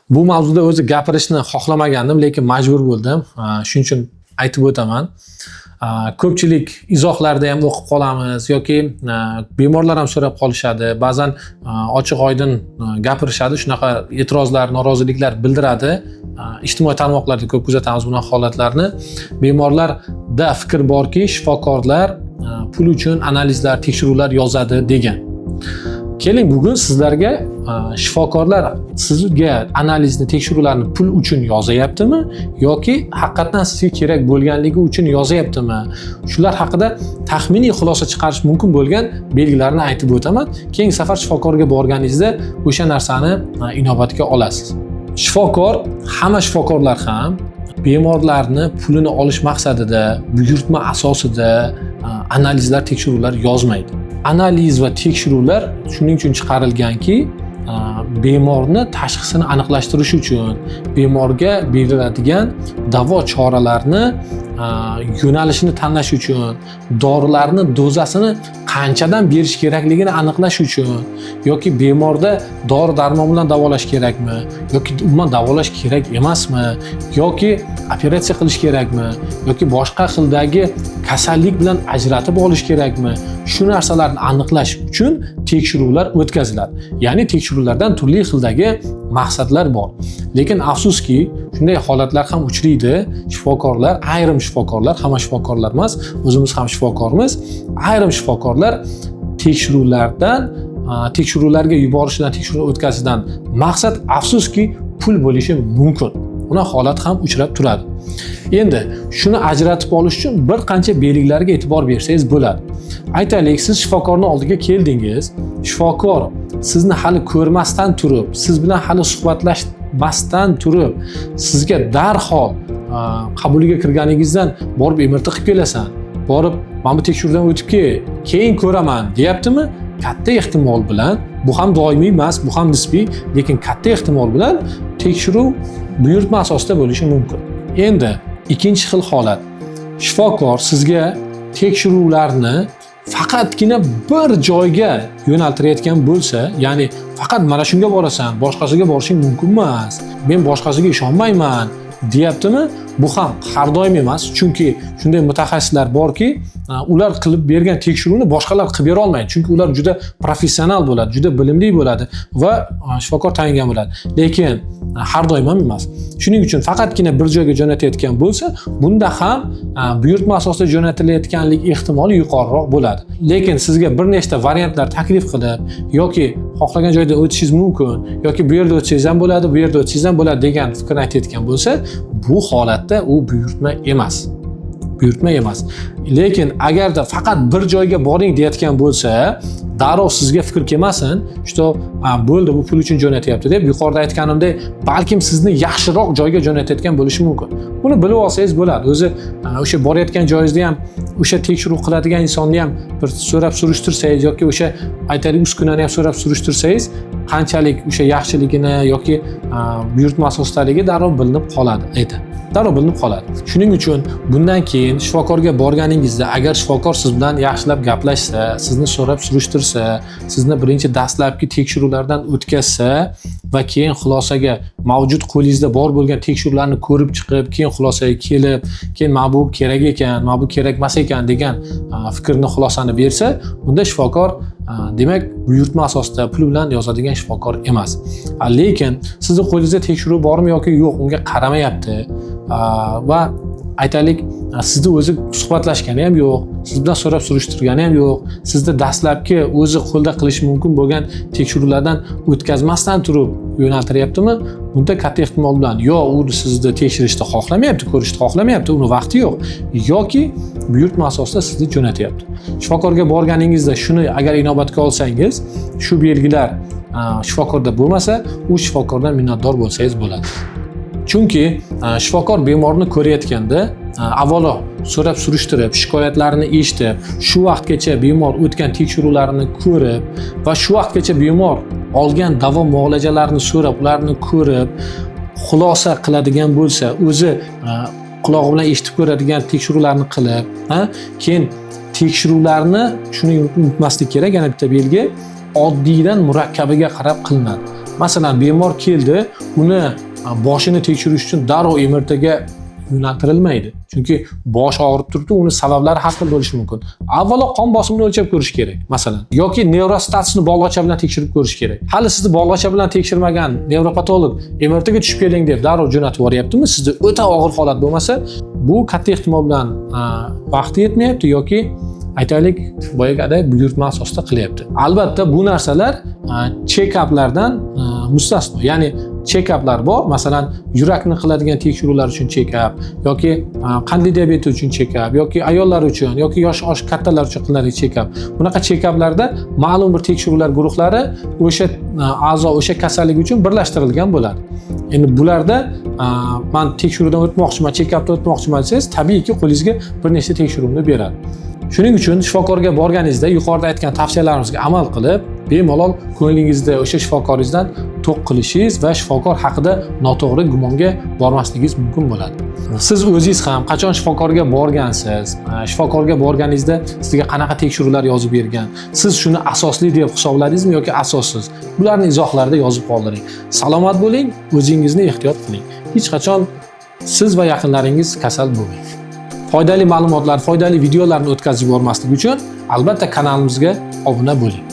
Bu mavzuda o'zi gapirishni xohlamagandim, lekin majbur bo'ldim. Shuning uchun aytib o'taman. Ko'pchilik izohlarda ham o'qib qolamiz yoki bemorlar ham so'rab qolishadi. Ba'zan ochiq oydin gapirishadi, shunaqa e'tirozlar, noroziliklar bildiradi. Ijtimoiy tarmoqlarda ko'p kuzatamiz bunaqa holatlarni. Bemorlarda fikr borki, shifokorlar pul uchun analizlar, tekshiruvlar yozadi degan. Keling, bugun sizlarga shifokorlar sizga analizni, tekshiruvlarni pul uchun yozayaptimi yoki haqiqatdan sizga kerak bo'lganligi uchun yozyaptimi? Shular haqida taxminiy xulosa chiqarish mumkin bo'lgan belgilarni aytib o'taman. Keyingi safar shifokorga borganingizda o'sha narsani inobatga olasiz. Shifokor, hamma shifokorlar ham bemorlarni pulini olish maqsadida, buyurtma asosida analizlar, tekshiruvlar yozmaydi. Analiz va tekshiruvlar shuning uchun chiqarilganki, bemorni tashxisini aniqlashtirish uchun, bemorga beriladigan davo choralarni yo'nalishini tanlash uchun, dorilarni dozasini qanchadan berish kerakligini aniqlash uchun yoki bemorda dori darmon bilan davolash kerakmi yoki umuman davolash kerak emasmi yoki operatsiya qilish kerakmi yoki boshqa xildagi kasallik bilan ajratib olish kerakmi, shu narsalarni aniqlash uchun tekshiruvlar o'tkaziladi. Ya'ni tekshiruvlardan turli xildagi maqsadlar bor. Lekin afsuski, shunday holatlar ham uchraydi. Shifokorlar, ayrim shifokorlar, hamma shifokorlar emas, o'zimiz ham shifokormiz. Ayrim shifokorlar tekshiruvlardan, tekshiruvlarga yuborishidan, tekshiruv o'tkazishidan maqsad afsuski pul bo'lishi mumkin. Unaqa holat ham uchrab turadi. Endi shuni ajratib olish uchun bir qancha belgilarga e'tibor bersangiz bo'ladi. Aytaylik, siz shifokorni oldiga keldingiz. Shifokor sizni hali ko'rmasdan turib, siz bilan hali suhbatlashmasdan turib, sizga darhol qabuliga kirganingizdan borib MRT qilib kelasan, borib mana bu tekshiruvdan o'tib kel, keyin ko'raman deyaptimi? Katta ehtimol bilan, bu ham doimiy emas, bu ham nisbiy, lekin katta ehtimol bilan tekshiruv buyurtma asosida bo'lishi mumkin. Endi ikkinchi xil holat. Shifokor sizga tekshiruvlarni faqatgina bir joyga yo'naltirayotgan bo'lsa, ya'ni faqat mana shunga borasan, boshqasiga borishing mumkin emas, men boshqasiga ishonmayman deyaptimi? Bu ham har doim emas, chunki shunday mutaxassislar borki, ular qilib bergan tekshiruvni boshqalar qilib bera olmaydi, chunki ular juda professional bo'ladi, juda bilimli bo'ladi va shifokor tayinlagan bo'ladi. Lekin har doim ham emas. Shuning uchun faqatgina bir joyga jo'natayotgan bo'lsa, bunda ham buyurtma asosida jo'natilayotganlik ehtimoli yuqoriroq bo'ladi. Lekin sizga bir nechta variantlar taklif qilib yoki xohlagan joyda o'tishingiz mumkin yoki bu yerda o'tsangiz ham bo'ladi, bu yerda o'tsangiz ham bo'ladi degan fikrni aytayotgan bo'lsa, bu holatda u buyurtma emas. Buyurtma emas. Lekin agarda faqat bir joyga boring deyotgan bo'lsa, darrov sizga fikr kelmasin, что bo'ldi, bu pul uchun jo'natyapti deb. Yuqorida aytganimdek, balkim sizni yaxshiroq joyga jo'natayotgan bo'lishi mumkin. Buni bilib olsangiz bo'ladi. O'zi o'sha borayotgan joyingizda ham o'sha tekshiruv qiladigan insonni ham bir so'rab surishtirsangiz yoki o'sha aytaylik uskunani ham so'rab surishtirsangiz, qanchalik o'sha yaxshiligini yoki buyurtma asosidaligi darrov bilinib qoladi. Aytadi. Darrov bilinib qoladi. Shuning uchun bundan keyin shifokorga borganingizda agar shifokor siz bilan yaxshilab gaplashsa, sizni so'rab surishtirsa, sizni birinchi dastlabki tekshiruvlardan o'tkazsa va keyin xulosaga mavjud qo'lingizda bor bo'lgan tekshiruvlarni ko'rib chiqib, keyin xulosaga kelib, keyin mana bu kerak ekan, mana bu kerak emas ekan degan fikrni, xulosani bersa, bunda shifokor demak buyurtma asosida pul bilan yozadigan shifokor emas. Lekin sizni qo'lingizda tekshiruv bormi yoki yo'q, unga qaramayapti. Va aytaylik, sizni o'zi suhbatlashgani ham yo'q, siz bilan so'rab surishtirgani ham yo'q, sizni dastlabki o'zi qo'lda qilishi mumkin bo'lgan tekshiruvlardan o'tkazmasdan turib yo'naltiryaptimi? Bunda katta ehtimol bilan yo u sizni tekshirishni xohlamayapti, ko'rishni xohlamayapti, uni vaqti yo'q, yoki buyurtma asosida sizni jo'natyapti. Shifokorga borganingizda shuni agar inobatga olsangiz, shu belgilar shifokorda bo'lmasa, u shifokordan minnatdor bo'lsangiz bo'ladi. Chunki shifokor bemorni ko'rayotganda avvalo so'rab surishtirib, shikoyatlarini eshitib, shu vaqtgacha bemor o'tgan tekshiruvlarni ko'rib va shu vaqtgacha bemor olgan davo muolajalarini so'rab, ularni ko'rib, xulosa qiladigan bo'lsa, o'zi qulog'i bilan eshitib ko'radigan tekshiruvlarni qilib, ha, keyin tekshiruvlarni, shuni unutmaslik kerak, yana bitta belgi, oddiydan murakkabiga qarab qilinadi. Masalan, bemor keldi, uni boshini tekshirish uchun darrov MRTga yo'naltirilmaydi. Chunki bosh og'rib turibdi, uni sabablari har xil bo'lishi mumkin. Avvalo qon bosimini o'lchab ko'rish kerak, masalan, yoki nevrostatusni bog'locha bilan tekshirib ko'rish kerak. Hali sizni bog'locha bilan tekshirmagan nevropatolog MRTga tushib keling deb darrov jo'natib yuboryaptimi? Sizda o'ta og'ir holat bo'lmasa, bu katta ehtimol bilan vaqti yetmayapti yoki, aytaylik, boyagiday buyurtma asosida qilyapti. Albatta, bu narsalar check-uplardan mustasno. Ya'ni check-uplar bor, masalan, yurakni qiladigan tekshiruvlar uchun check-up yoki qandli diabeti uchun check-up yoki ayollar uchun yoki yoshi oshib kattalar uchun qilinadigan check-up. Bunaqa check-uplarda ma'lum bir tekshiruvlar guruhlari o'sha a'zo, o'sha kasallik uchun birlashtirilgan bo'ladi. Endi bularda man tekshiruvdan o'tmoqchiman, check-updan o'tmoqchiman desangiz, tabiiyki, qo'lingizga bir nechta tekshiruvni beradi. Shuning uchun shifokorga borganingizda yuqorida aytgan tavsiyalarimizga amal qilib, bemalol ko'nglingizda o'sha shifokoringizdan to'q qilishingiz va shifokor haqida noto'g'ri gumonga bormasligingiz mumkin bo'ladi. Siz o'zingiz ham qachon shifokorga borgansiz, shifokorga borganingizda sizga qanaqa tekshiruvlar yozib bergan, siz shuni asosli deb hisobladingizmi yoki asossiz? Bularni izohlarda yozib qoldiring. Salomat bo'ling, o'zingizni ehtiyot qiling. Hech qachon siz va yaqinlaringiz kasal bo'lmang. Foydali ma'lumotlar, foydali videolarni o'tkazib yubormaslik uchun albatta kanalimizga obuna bo'ling.